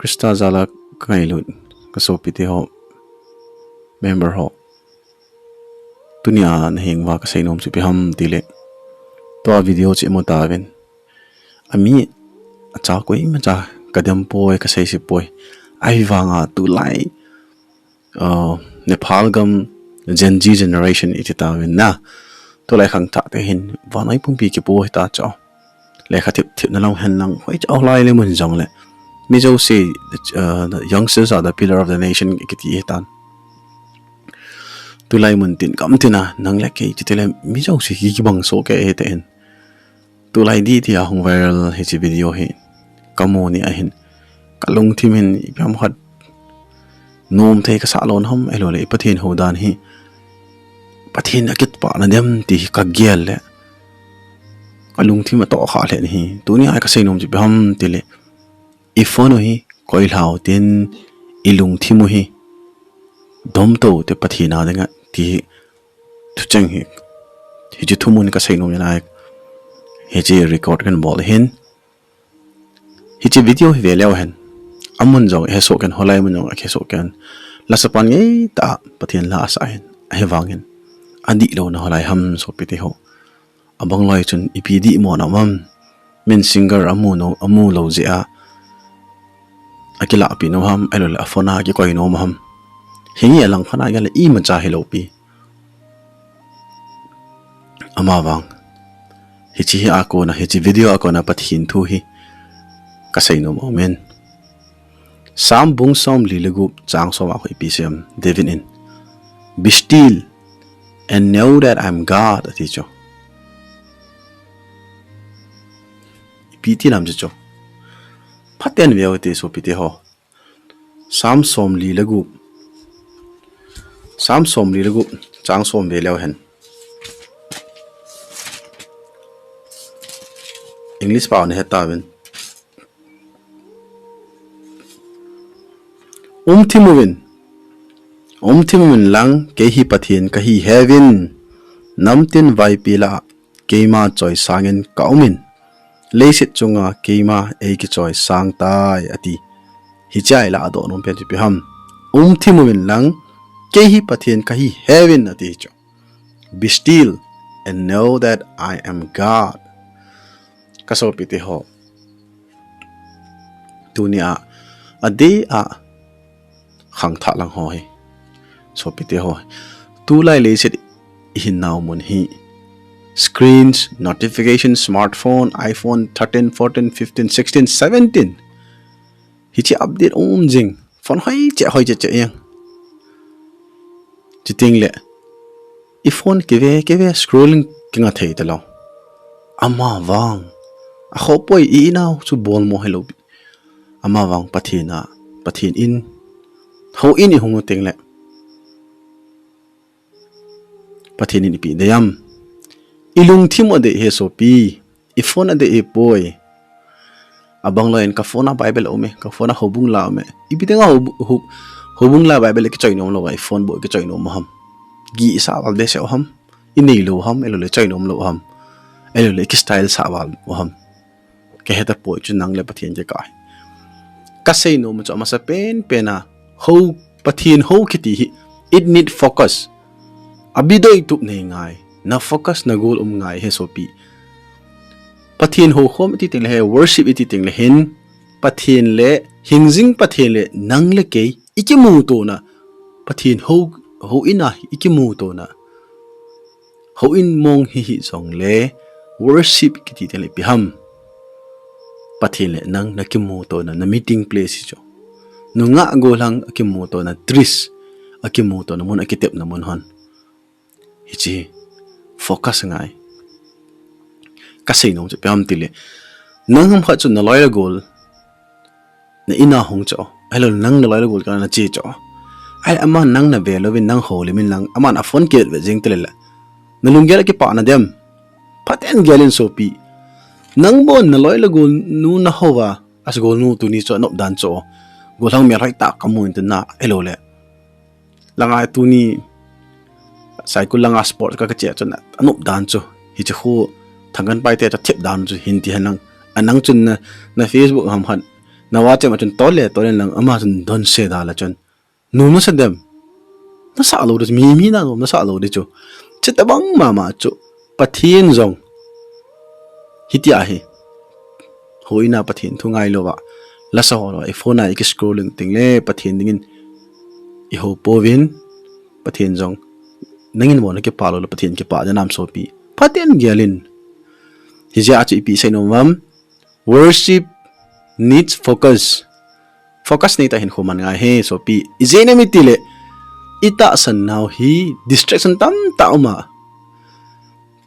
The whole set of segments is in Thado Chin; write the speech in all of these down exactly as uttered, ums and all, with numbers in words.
Krista jal a ka ngailut, ka sopite ho, member ho. Tunia na heng uva ka seinom chu ipi ham tile, tua video chu imu tauvin. Ami acha koima cha ka dem poi, ka seise poi. Ahivanga tulai, uh, Nepal gam Gen Z generation iti tauvin na. Tulai khangthah te hin vannoi pumpi kipu hita chu. Lekha thip thip na lang hen lang, hoicha lai le mun jongle, mi jouse, uh, the youngsters are the pillar of the nation kiti hitan. Tulai mun tin gam tina nang le kei chutile mi jouse ki kibang soh kei hite hin. Tulai didi a hung viral hiche video hi ka mu ni ahin, ka lungthim hin ipi ham khat nom thei ka sah lou ham, ahilouleh i Pathen hou dan hi Pathen a kipah na dem ti hi ka gel le ka lungthim atoh kha lheh in ahi. Tunia ka seinom chu ipi ham tile, i phone u hi koi lhau tin, i lungthim u hi domto te Pathen a dinga ti hi thucheng hi, hiche thumun ka seinom in ahi. Hiche record kan bol hin, hiche video hi ve leu hen, amun jong hesoh ken, holai mun jong hesoh ken, lasapan ngeitah Pathen la asah hin, ahivangin adih louna holai ham sopite ho. Abang loi chun ipi dihmo na um am. Min singer amu no, amu lou jeh a akilahpi nom ham, ahilouleh a phone a kikoi nom ham. Hinge alang phat a gel le imacha hilou pi. Amavang hiche hi a kona, hiche video a kona Pathen thu hi ka seinom aumin. Psalm bung somli le gup chang som a khu ipi asei em, David in, "Be still and know that I am God," ati chu. Ipi ti nam chu chu. Phaten veu te sopite ho. Psalm somli le gup. Psalm somli le gup chang som ve leu hen. English pao na he tauvin. Umthim uvin. Umthim uvin lang, kei hi Pathen kahi heuvin. Namtin vaipi lah a keima choisangin ka umin, leiset chunga keima eikichoisang tai, ati. Hiche a ilah a doh nom pen chu ipi ham. Umthim uvin lang, kei hi Pathen kahi heuvin, ati chu. Be still and know that I am God. Ka sopite ho, tunia adeh a khangthah lang ho hi, sopite ho, tulai leiset i hin nau mun hi, screens, notification, smartphone, iPhone thirteen, fourteen, fifteen, sixteen, seventeen, hiche update um jing. Phone hoi che, hoi che che yang. Chuteng le i phone kive kive scrolling kinga thei talou. Amavang, akhoh poi, i inau chu bolmo hilou pi. Amavang Pathen a, Pathen in, houin i hung u teng le, Pathen in ipi dei am. I lungthim adei he sopi. I phone adei hipoi. Abang loi in ka phone a Bible aume, ka phone a houbung la aume. Ipi dinga hou, hou, houbung la Bible kichoi nom lou a, i phone bou kichoi nom ham. Gih sa val behseh ham. I nei lou ham, ahilouleh choi nom lou ham. Ahilouleh ki style sa val u ham. Ka he tapoi, chu nang le Pathen kikah hi. Ka seinom chu amasa pen pen a, hou, Pathen hou kiti hi, it need focus. Abidoi tup nei ngai, na focus na goal um ngai he sopi. Pathen hou khom iti teng le, he worship iti teng le hin, Pathen le, hingjing Pathen le, nang le kei, i kimuto na, Pathen hou, houin a i kimuto na. Houin mong hi hijong le, worship kiti teng le ipi ham. Pathen le nang na kimuto na, na meeting place hi chu. Nungah gollhang a kimuto na tryst, a kimuto na mun, a kitepna mun hon. Hiche focus ngai. Ka seinom chu ipi ham tile, nang ham khat chu na loi le gol, na in a hung chu, ahilou le nang na loi le gol kah a na che chu. Ahile aman nang na ve louvin nang houlim in lang, aman a phone kivet vet jing tile le, na lunggel a kipah na dem. Phaten gel in sopi. Nang bon na loi le gol nu na hou a, a sagol nu tuni chu anop dan chu. Gollhang melhoi tah ka mu in tin na, ahilou le, langa tuni Saikul langa sport ka, ka che chun anop dan chu. Hiche khu Thangkanpai te chu thep dan chu hin ti hen lang. A nang chun na, na Facebook ham khat, Nava chem a chun tol le tol in lang ama chun don se da la chun. Nom nasa dem. Nasa lo de mi mi na nom nasa lo de chu. Chita bang mama chu. Pathen jong. Hitia hi. Hoina Pathen thu ngai lo va. Lasa ho lo. I phone a i scrolling ting le Pathen dingin. I ho povin. Pathen jong. Nangin mo na kipa lo Pathen kipa de nam sopi. Pathen gialin. Hijia chu ipi sei nom vam. Worship needs focus. Focus nei ta hin khuman ngai he sopi. Ijeh inem itile. Itahsan nau hi distraction tamtah uma.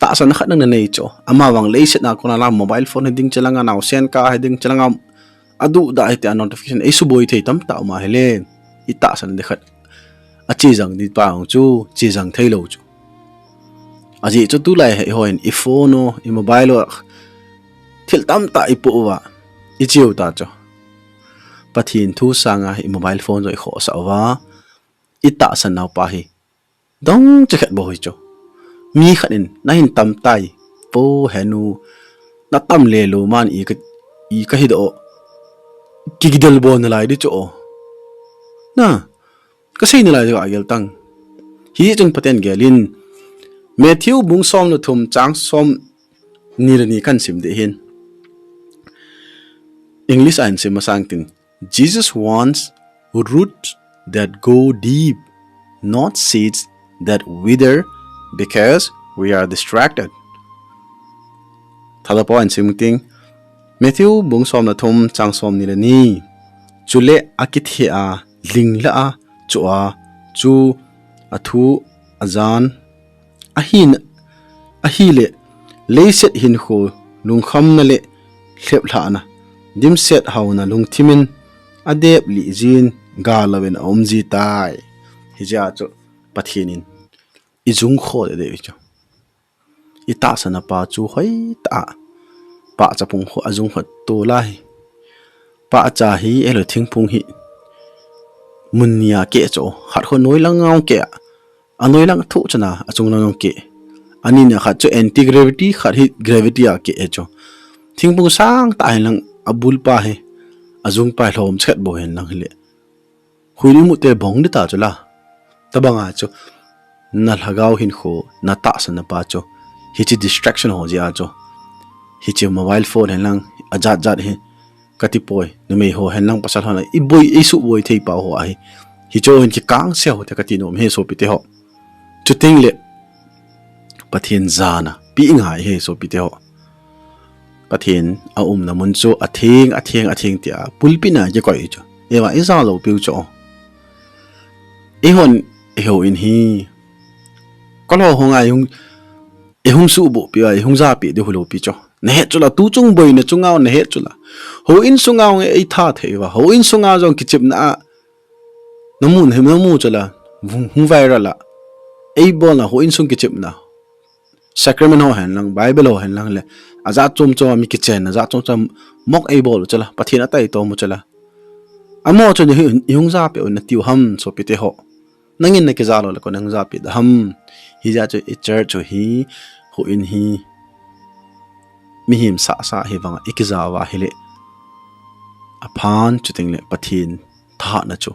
Tahsan khat nang na nei cho. Ama vang leiset na kona la mobile phone hi ding chelanga nau sen ka hi ding chelanga. Adu da hi te a notification. Ei suboi thei tamtah uma hele. Itahsan de khat. A chejang di pa hong chu. Chejang thei lo chu. Ajeh chu tulai hi hoin i phone o, i mobile o, thil tamtah i po uva, i cheu ta chu. Pathen thu sanga i mobile phone jo i khosa uva, i tahsan nau pa hi. Dong che khat bo hi chu. Mi khat in, na hin tam tai, po henu, na tam le lo man i ka, i ka hi do. Kigidel bo na lai di chu o. Na, Ka sei nalai a gel tang. Hi chun Pathen gelin. Matthew bung som le thum chang som ni le ni kan sim de hin. English a in sim masang tin. Jesus wants roots that go deep, not seeds that wither because we are distracted. Thada pa in sim ting. Matthew bung som le thum chang som ni le ni. Chule a kithe a ling la a chu a chu a thu a jan a hin a hi le leiset hin khu lungkhamna le hleplhahna dimset hauna lungthimin a dep li jin ga loin a um ji tai. Hi ja chu Pathen in i jung kho de de chu. I tahsan a pa chu hoi ta. Pa chapung khu a jung khu to lai. Pa cha hi elo thingphung hi. Mun nia ke cho. Khat khu noi lang ngau ke. A noi lang thu chana a chung lang ngau ke. Ani na khat chu anti gravity khat hi gravity a ke cho. Thingphung sang ta hin lang a bul pa hi. A jung pa hlom chet bo hin lang hi le. Huilu mu te bong di ta chu la. Tabanga chu. Na lhagao hin khu, na tahsan na pa chu. Hichi distraction ho jia chu. Hichi mobile phone hen lang, a jat jat hi. Kati poi, numei ho hen lang pasal ho na. I boi, i su boi thei pa ho ahi. Hicho hin ki kang se ho te kati nom he sopi te ho. Chuting le. Pathen jana. Pi ngai he sopi te ho. Pathen a umna mun chu a theng, a theng, a theng tia pulpit na kikoi chu. Ewa, i ja lo piu chu. I hon, i ho in hi. Kolo ho ngai hung, i hung su bu piu a, i hung ja pi di hu lo pi chu. Na het chu la, tu chung boi na chu ngau na het chu la. Ho in su ngau nge ei tha thei va. Ho in su ngau jong kichip na a. Na mu, na mu chu la. Hung, hung viral la. Ei bol na ho in sung kichip na. Sacrament ho hen lang, Bible ho hen lang le. A ja chom chom mi kichen, a ja chom chom mok ei bol u chala, Pathen a tai to mu chala. Amo chu ni hi, i hung ja pe u na tiu ham sopi te ho. Nangin na kija lo le ko nang ja pe da ham. Hi ja chu i church chu hi, hu in hi. Mihem sa sa hi vang i kija va hi le. A phan chu ting le Pathen tha na chu.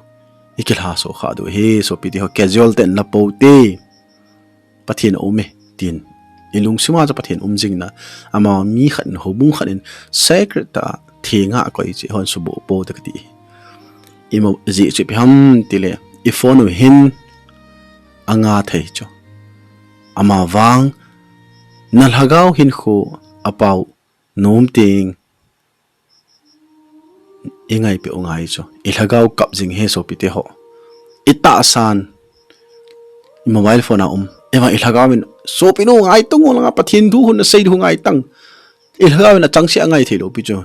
I kilha so kha du hi sopi te ho casual ten la po te. Pathen a um e, tin. I lungsima chu Pathen um jing na. Ama mi khat in, houbung khat in, secret ta, thenga a koi chi, hon su bo po ta kati. I mo ji chi pi ham ti le, i phone u hin, a nga thei chu. Ama vang, na lhagao hin khu, a pau, nom ting, I ngai pe u ngai chu. I lhagao kap jing he sopi te ho. I tahsan. I mobile phone a um. Eva i lhagao min sopi nu ngai tang u langa Pathen thu hun sei thu ngai tang. I lhagao min a chang se a ngai thei lo pi chu.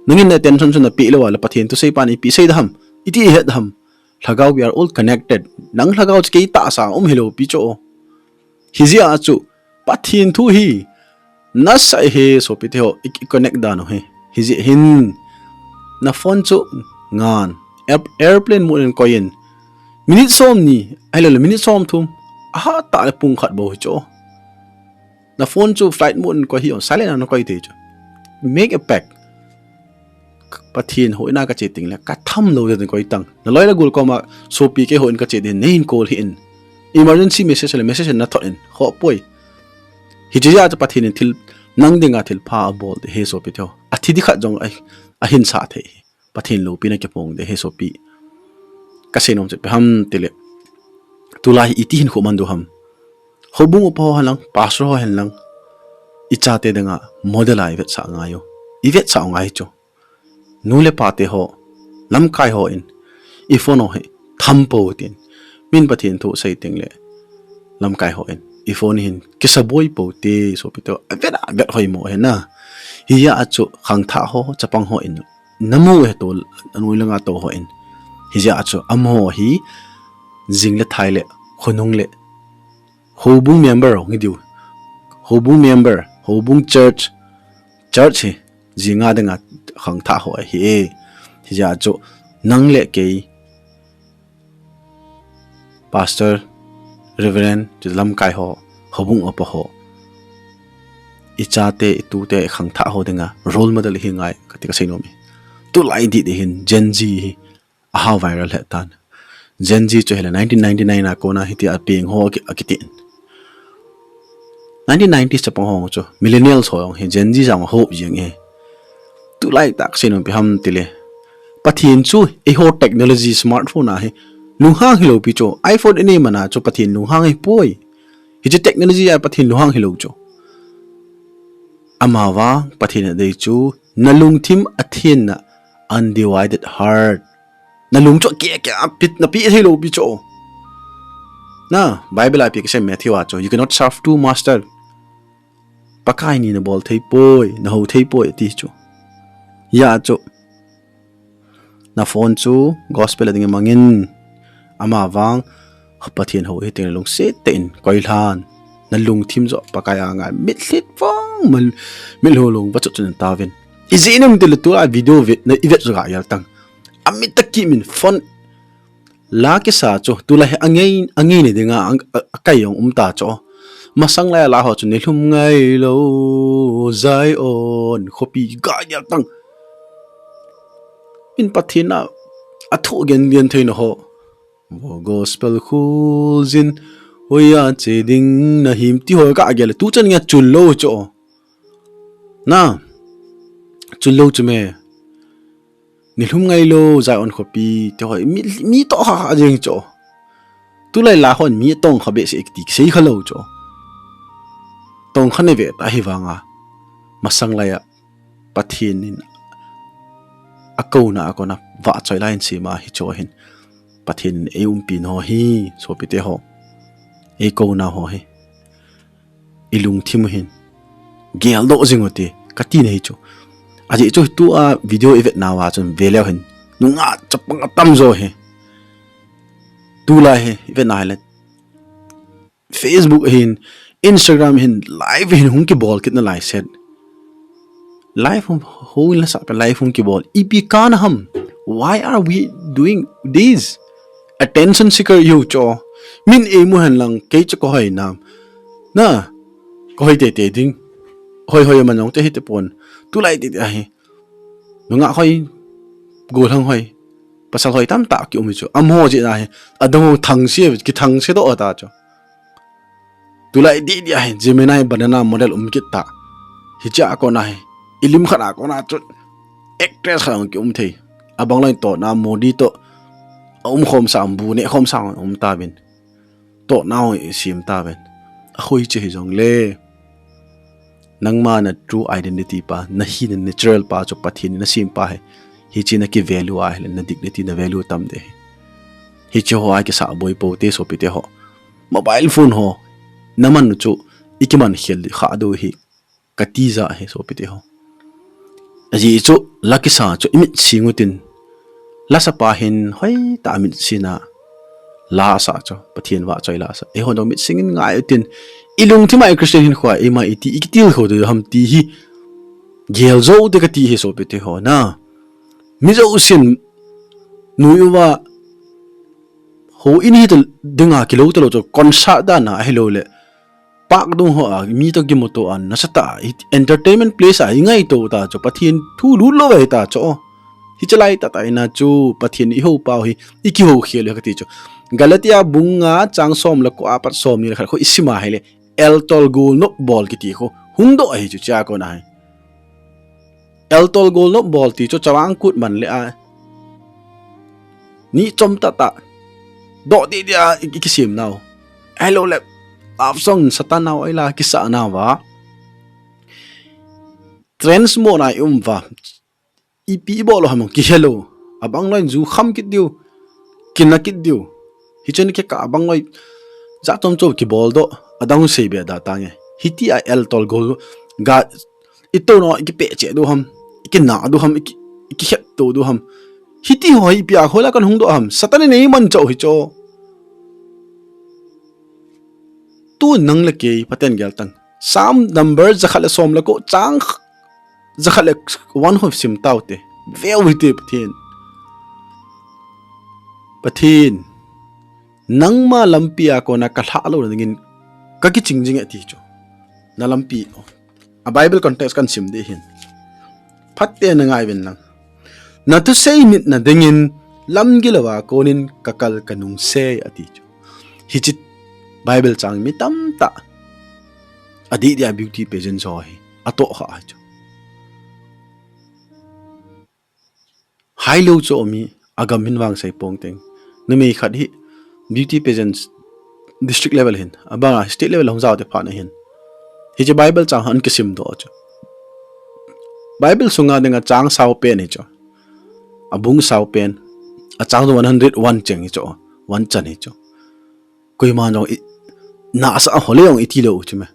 Nangin na attention chu na pe lo a la Pathen thu sei pan i pi sei da ham. I ti i het da ham. Lhagao we are all connected. Nang lhagao chu kei tahsa um hi lo pi chu. Hi jia chu. Pathen thu hi. Nasa he sopi te ho i, i connect dan u hi. Hi jia hin. Na phone chu ngan. Air, airplane mode in koi in. Minute som ni. Ai lo le minute som thum. Aha ta le pung khat bo hi chu. Na phone chu flight mode in koi hi on. Silent a na koi te chu. Make a pact. Pathen houin a kache teng le katham lou ding koi tang. Naloi nagol koma sopi keiho in kache ding, neihin call hih in. Emergency message le message nathot in, khoh poi. Hiche jeh a chu Pathen in thil, nang dinga thil pha abol ding ahi sopi teho. Athi ding khat jong a, ahin sah thei. Pathen loupina kiphong ding ahi sopi. Kasei nom chu ipi ham tile, tulai hi iti hinkho man diu ham. Houbung upa ho hen lang, pastor ho hen lang, ichate dinga model a ivetsah ngai u. Ivetsah u ngai chu. Nu le pa teho, lamkai ho in iphone ho hi tham pou tin. Min Pathen thu sei teng le, lamkai ho in iphone hin kisaboi pou te sopi teho. Avet a, avet hoimo ahi na. Hijeh a chu khangthah ho, chapang ho in namu u ahi, tou, anoi langa tou ho in. Hijeh a chu amaho hi jing le thai le, khonung le, houbung member hung hi diu. Houbung member, houbung church, church hi jinga dinga khangthah ho ahi e. Hijeh a chu nang le kei, pastor, reverend, chu lamkai ho, houbung upa ho, ichate, itute, ikhangthah ho dinga role model ihi ngai kati kasei nom e. Tulai didi hin Gen Z hi aha viral het tan. Gen Z chu hile nineteen ninety-nine a kona hitia peng ho aki, akitin. Nineteen nineties chapang ho chu millennials ho jong hi Gen Z jong hop jeng e. Tulai tah kasei nom ipi ham tile, Pathen chu eiho technology, smartphone a hi lunghang hilou pi chu. iPhone inei man a chu Pathen lunghang ahipoi. Hiche technology a Pathen lunghang hilou chu. Amavang Pathen in adei chu nalungthim athenna, undivided heart. Nalung chu akeh akeh a pit, napeh theilou pi chu. Na, Bible a ipi kasei em Matthew a chu, you cannot serve two master. Pakai ni nabol thei poi, nahou thei poi ati chu. Hijeh a chu, na phone chu gospel a dingin mangin, amavang Pathen hou hiteng le lungset tah in koilhan. Nalungthim joh Pakai a ngai, mitlhi vang, mal, mitlhi lung vachot chot in tauvin. Ijeh inem itile tulai video vet, na ivet joh gah gel tang. Amit akimin phone la kisa chu, tulai hi angei, angeina dinga, a, a, akai jong um ta chu. Masang lai a la ho chu, nilhum ngailou Zion khopi, gah gel tang. Min Pathen a, athu gen gen theina ho. Vo gospel khuljin, hoiya che ding nahim ti ho gah gel, tuchan nge chun lou chu. Na, chun lou chu me. Nilhum ngailou Zion khopi, ti ho, mi, mi toh kha kha jeng chu. Tulai la hon mi tong kha behseh kiti kisei kha lou chu. Tong kha nave ta ahivanga, masang lai a Pathen in akouna a kona vahchoi lai in sema hiche hin Pathen in eiumpi nau hi, sopite ho, eikouna ho hi, ilungthim u hin geldoh jing u hite kati nahi chu. Ajeh chu tua video ivet nauva chun veleu hin, nungah chapang atamjo hi, tulai hi ivet na hile, Facebook hin, Instagram hin, live hin hung kibol kit nalai set. Live hung, hung la sah pe live hung kibol. Ipi kana ham? Why are we doing this? Attention seeker ihiu chu. Min eimu hen lang, kei chu kahoi nam. Na, kahoi teitei ding. Hoi hoi man jong te hite pon. Tulai teitei ahi. Nungah hoi, gollhang hoi, pasal hoi tamtah kium hi chu. Amaho jeh a hi, adang ho thangse, kithangse doh ta chu. Tulai didi ahi, Gemini banana model um kit ta. Hiche a kona hi, ilim khat a kona chu, actress khat jong kium thei. Abang loi tohna Modi toh, aum khomsa, bu neh khomsa um tauvin. Tohna ho isem tauvin. Ahoi che hijongle, nangma na true identity pa, nahina natural pa chu Pathen in asem pa hi. Hiche na kivalue a hile, na dignity, na value tam ding ahi. Hiche ho a kisah boi pou te sopite ho. Mobile phone ho naman u chu ikiman khel kha diu ahi, kati ja ahi sopite ho. Ajeh chu la kisa chu imit sing utin. Lasapa hin hoitah a mit sing a la asah chu, Pathen vahchoi la asah. Eihon jong mit sing in ngai utin. Ilungthim a i Christian hinkho a eima iti ikitilkhou diu ham ti hi gel jou te kati ahi sopite ho na. Mi jousen nui uva, houin hita dinga kilou talou chu concert dan a ahiloule park dung ho a mi toh kimuto a nasatah a entertainment place a ingaito ta chu Pathen thu lut lou ahi ta chu. Hiche lai tah tah in a chu Pathen ihou pau hi, ikihou khel u kati chu. Galatia bung nga chang som le ko apat som ni le khat khu isima hile, eltol golnop bol kiti khu hung doh ahi chu, chua kona hi. Eltol golnop bol ti chu chavang kut man le a, ni chom tah tah doh didi a i, i kisim nau. Ahilou le, love song satan nau ahi la kisa nau va. Trance mode a i um va. Ipi i bol u ham, kihe lou. Abang loi in ju kham kit diu. Kina kit diu. Hichun kikah abang loi jat chom chom kibol doh. Adang sei be da tange. Hiti a eltol gol ga i to no, i kipeh cheh diu ham. I kina diu ham. I ki, i kihet to diu ham. Hiti ho hi ipi a ho la kan hung doh ham. Satan in eiman chau hi chu. Tu nang le kei, Pathen gel tang. Psalm number jakhat le som le ko chang jakhat le one ho sim tau te. Veu hite Pathen. Pathen. Nangma lampi a kona ka lhah lou na dingin ka kiching jing e ti chu. Na lampi. A Bible context kan sim ding ahin. Phat tah in na ngai uvin lang. Na thusei nit na dingin lam gilou a konin ka kal ka nung sei ati chu. Hiche Bible chang mi tamtah. Adih dia beauty pageant jo hi. Atoh kha ahi chu. Hai lou chu mi agam hin vang sei pong teng. Numei khat hi beauty pageant district level hin. Abang a state level hung jao te phat na hin. Hiche Bible chang han kisim doh chu. Bible sunga dinga chang sao pen hi chu. Abung sao pen. Achang chu one hundred one cheng hi chu. One chan hi chu. Koima jong i, nasa a hole jong i ti lou chu me.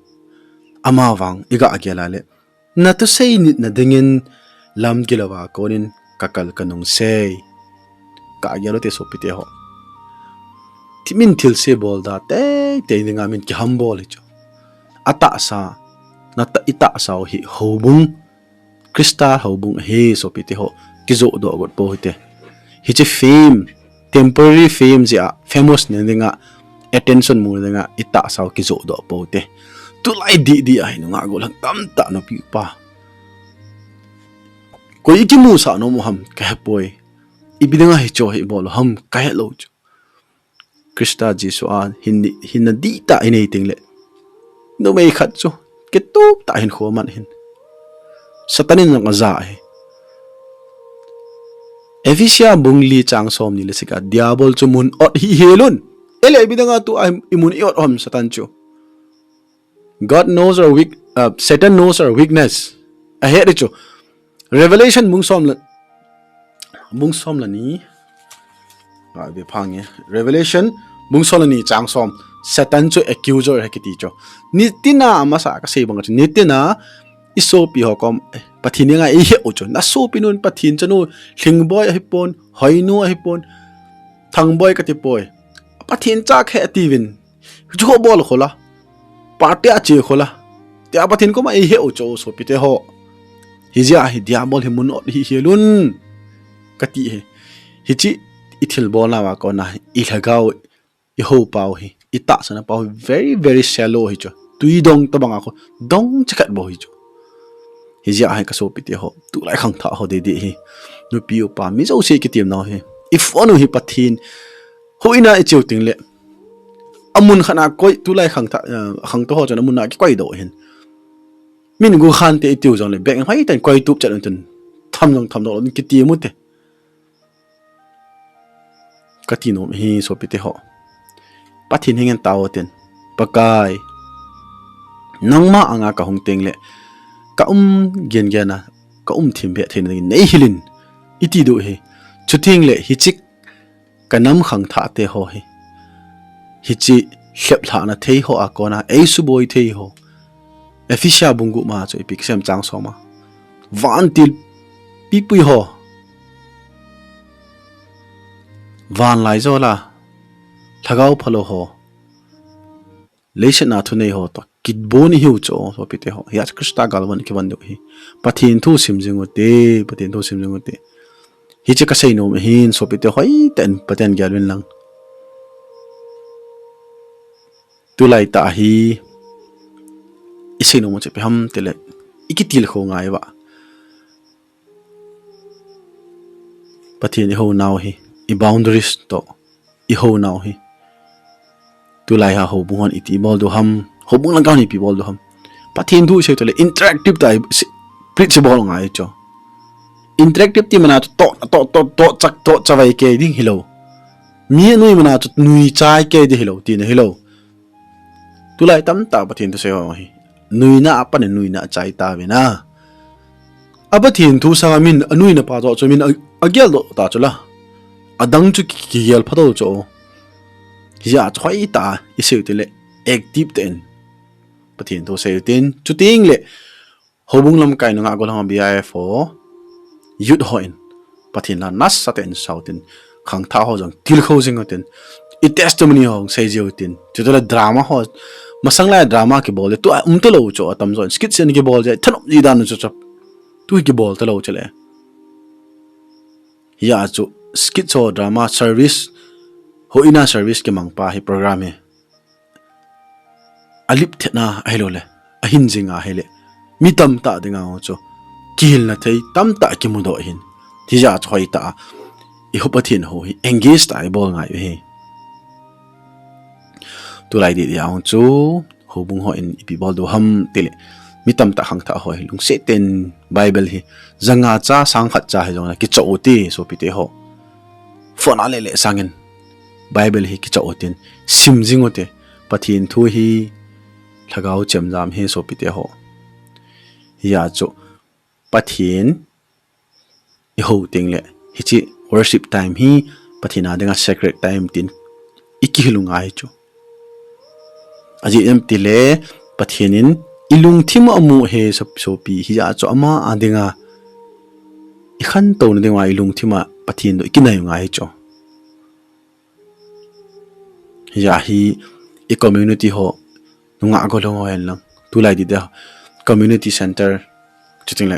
Ama vang i ga gel a le. Na thusei nit na dingin lam gilou a konin ka kal ka nung sei. Ka gel u te sopite ho. Thi min thilse bol da te, te dinga min kiham bol hi chu. Atahsa, na ta, i tahsa u hi houbung. Christa houbung ahi sopite ho. Kijoh doh got pou hite. Hiche fame, temporary fame jeh a, famous na dinga, attention mu dinga, i tahsa u kijoh doh pou te. Tulai didi ahi nungah gollhang tamtah nupi upa. Koi i kimusah nom u ham ka hepoi. Ipi dinga hicho hi i bol u ham ka helou chu. Christa Jesu a hin, hinna dihtah i nei teng le. Numei khat chu, kitup tah hin kho man hin. Satan in jong aja ahi. Ephesia bung li chang som ni le sagi a, Diabol chu mun ot hih hel un. Ele ipi dinga tua i mun i ot u ham Satan chu. God knows our weak, uh, Satan knows our weakness. Ahe di chu. Revelation bung som le, bung som le ni. Ga ve phang e. Revelation bung som le ni chang som. Satan chu accuser ahi kiti chu. Nitina amasa kasei bang chu. Nitina i sopi ho kom, eh, Pathen henga i he u chu. Na sopi nun Pathen chanu, Lhingboi ahipon, Hoinu ahipon, Thangboi kati poi. Pathen cha kahe ati uvin. Chu ho bol khola. Party a che khola. Tia Pathen koma i he u chu sopite ho. Hijeh a hi Diabol hi mun ot hih hel un. Kati hi. Hiche i thilbol nauva kona i lhagao i hou pau hi. I tahsan pau hi very, very shallow hi chu. Tui dong tabang a khu dong chakhat bou hi chu. Hijeh a hi ka sopite ho. Tulai khangthah ho didi hi. Nupi upa mi jouse kitim nau hi. I phone u hi Pathen. Houin a i cheu teng le. Amun khat na koi tulai khangthah, eh, khangtou ho chun amun na kikoi doh hin. Min gu khan te i tiu jong le beng hai ten koi tup chat un tun. Tham jong tham doh kiti mu te. Kati nom hi sopite ho. Pathen henga tao ten. Pakai. Nangma anga ka hung teng le. Ka um gen gen a. Ka um thim be thei na nei hilin. I ti diu hi. Chuteng le hiche ka nam khangthah te ho hi. Hiche lheplhahna thei ho a kona, ei suboi thei ho. Ephesia bung gup ma chu ipi kisei em chang som a. Vantil pipui ho. Van lai jo la. Lhagao phalou ho. Leiset a thunei ho toh. Kibon ihiu chu, sopite ho. Hia chu Christa galvan kivon diu hi. Pathen thu sim jing u te, Pathen thu sim jing u te. Hiche ka sei nom ahin, sopite ho, hoitah in Pathen gel uvin lang. Tulai tah hi, i sei nom u chu ipi ham tile, i kitilkhou ngai uva. Pathen ihou nau hi, i boundaries toh ihou nau hi. Tulai a houbung hon iti bol diu ham, houbung lang a hon ipi bol diu ham. Pathen thu isei tole interactive tah a preach ibol ngai chu. Interactive ti mana chu toh, toh, toh, toh, chak, toh, chavai kei ding hilou. Mi anui mana chu nui chai kei ding hilou, tina hilou. Tulai tamtah Pathen thu sei ho hi. Nuina a pan in nuina a chai tauvin a. A Pathen thu sanga min, anuina pa toh chu min a, ageldoh ta chu la. Adang chu ki, kigel phatou chu. Hijeh a chu hoitah a isei u tile active tah in Pathen thu sei u tin. Chuteng le houbung lamkai nungah gollhang B I F ho, youth ho in Pathen la nasatah in sau tin, khangthah ho jong tilkhou jing u tin, i testimony ho sei jiu tin. Chutile drama ho, masang lai drama kibol le, tua um talou chu atamjo in skit sen kibol je, thanop ji dan chu chu. Tu kibol talou chu le. Hijeh a chu skit ho drama service, houin a service kimang pa hi program hi. Alip thetna ahilou le, ahin jing ahile, mi tamtah dinga chu kihilna thei tamtah kimudoh ahin. Hijeh a chu hoitah a i hou Pathen hou hi engage tah a ibol ngai u hi. Tulai didi a chu houbung ho in ipi bol diu ham tile, mi tamtah khangthah ho hi lungset tah in Bible hi janga cha sang khat cha hijongle kichoh u ti sopite ho. Phone a lele sangin Bible hi kichoh u tin, sim jing u te. Pathen thu hi lhagao chemjam hi sopite ho. Hijeh a chu Pathen ihou teng le, hiche worship time hi Pathen a dinga sacred time tin ikihil u ngai chu. Ajeh em tile Pathen in ilungthim a amu hi sop-, sopi, hijeh a chu ama a dinga ikhantouna dinga ilungthim a Pathen toh ikinai u ngai chu. Hijeh a hi i community ho, nungah gollhang ho hen lang, tulai didi a community center, chuteng le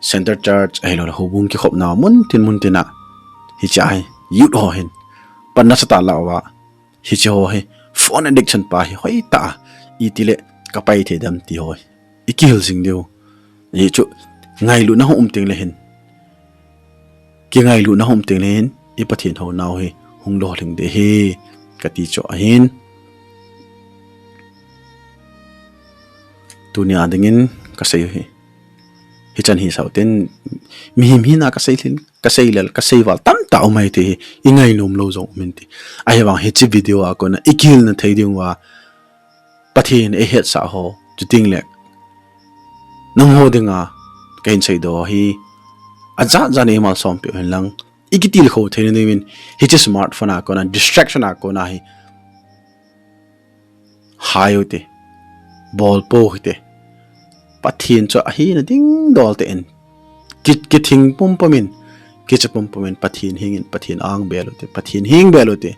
center church ahilou le houbung kikhopna mun tin mun tin a, hiche a hi youth ho hin pan nasatah a la uva, hiche ho hi phone addiction pa hi hoitah a itile kapai thei dem ti ho hi ikihil jing diu. Ajeh chu ngailutna hung um teng le hin, kingailutna hung um teng le hin, i Pathen hou nau hi hung lolhing ding ahi kati chu ahin. Tunia dingin kasei u hi hichan hi sau tin, mihem hina kasei lhing, kasei lel, kasei val tamtah um ahi ti hi, ingainom lou jong um in ti. Ahivang hiche video a kona ikihilna thei diuva Pathen in eihetsah ho, chuteng le nangho dinga kahin seidoh hi ajat jat in eimalsom peh u hen lang, ikitilkhou theina dingin hiche smartphone a kona, distraction a kona hi hai u te, bolpou hite. Pathen chu ahina dingdol tah in, ki, kithing pumpum in, kicha pumpum in Pathen hing in, Pathen angbel u te, Pathen hengbel u te.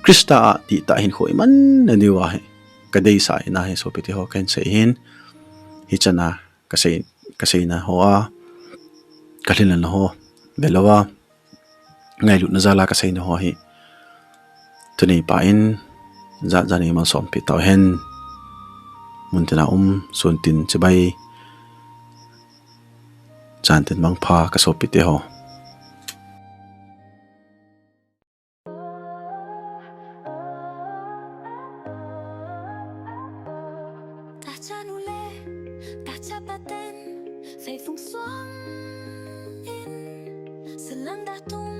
Christa a dihtah hinkho imanna diuva hi kadeisah in ahi sopite ho, kahin sei hin. Hichan a kasei, kaseina ho a, kalhinna ho, velouva ngailutna jal a kaseina ho hi thuneipa in jat jat in eimalsom peh tau hen. Muntina um, suntin chibai, chantin mangpha kasopite ho. Tahcha nule, tahcha paten, feifung suang in, salam da tung